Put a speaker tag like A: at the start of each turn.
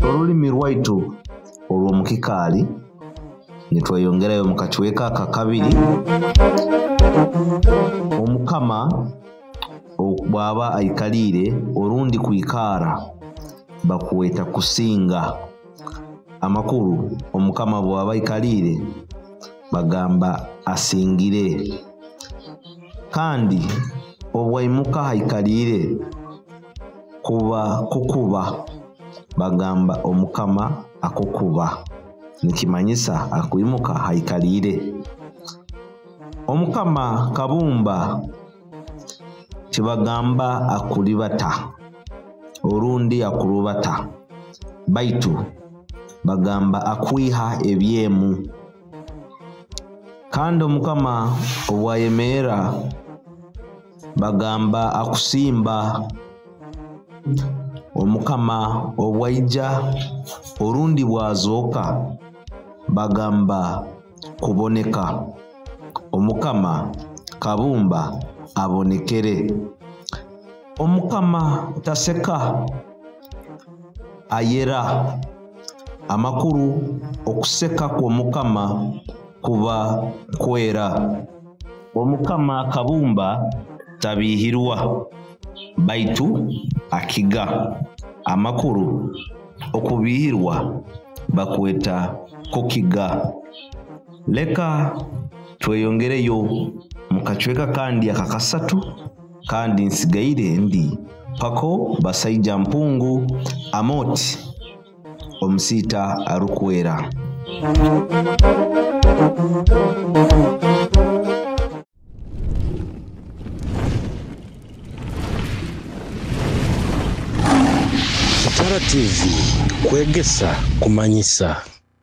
A: Orulimi rwaitu orw'omukikaali nitweyongerayo mu kacweka akakabiri. Omukama obu aba aikaliire orundi kwikara bakweta kusinga. Amakuru, omukama obu aba aikaliire bagamba asingire, kandi obu aimuka haikaliire kuba kukuba, bagamba omukama akukuba, nikimanyisa akwimuka haikaliire. Omukama Kabumba tibagamba akulibata orundi akurubata, baitu bagamba akwiha ebyemu. Kandi omukama obu ayemerra bagamba akusimba. Omukama obu aija orundi bwazooka bagamba kuboneka, omukama Kabumba abonekere. Omukama taseka, ayera. Amakuru, okuseka kw'omukama kuba kwera. Omukama Kabumba tabiihirwa baitu akiga. Amakuru, okubiihirwa bakweta kukiga. Leka tweyongereyo mu kacweka kandi akakasatu, kandi nsigaire ndi Pako Basaija Mpungu Amooti, omusiita arukwera.
B: Kitara TV, kwegesa, kumanyisa.